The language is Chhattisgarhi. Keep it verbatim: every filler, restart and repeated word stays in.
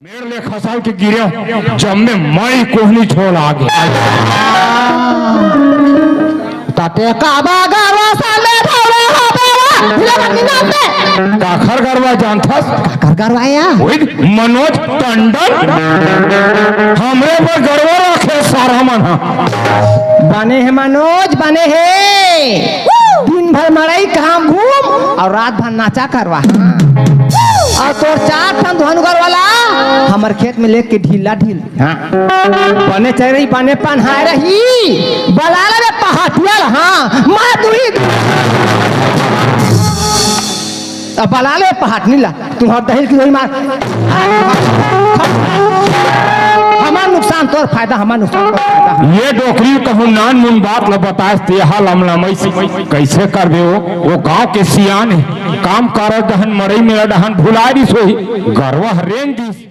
मेड़ ले खसल के गिरेंव, जम्मे मई कोहनी झोल आगे। तते काबा गरवा साले ढौरे हबे वा, हिले बनी नाम दे। काखर गरवा जानथस? काखर गरवा या? ओही मनोज टंडन। हमरे बर गरवा रखे सारा मन ह। बने हे मनोज, बने हे। दिन भर मड़ई काम घूम अउ रात भर नाचा करवा। अउ तोर चार ठन धनुगर वाला हमर खेत में लेके ढीला ढील। हाँ। बने चरई, बने पन्हाय रही। बला ले रे पहाटिया ल, हाँ। मैं दुही। अब बला ले पहाटनी ला। तुहर दहिल की वही मार। हमार नुकसान तोर फायदा, हमार नुकसान तोर फायदा। ये डोकरी कहूँ नान मुन बात ल बतास, तेहा लमलमई से कैसे करबे वो? वो गांव के सियान हे, काम कारज डहन, मड़ई मेला डहन भुला दिस होही। गरवा रेंग दिस।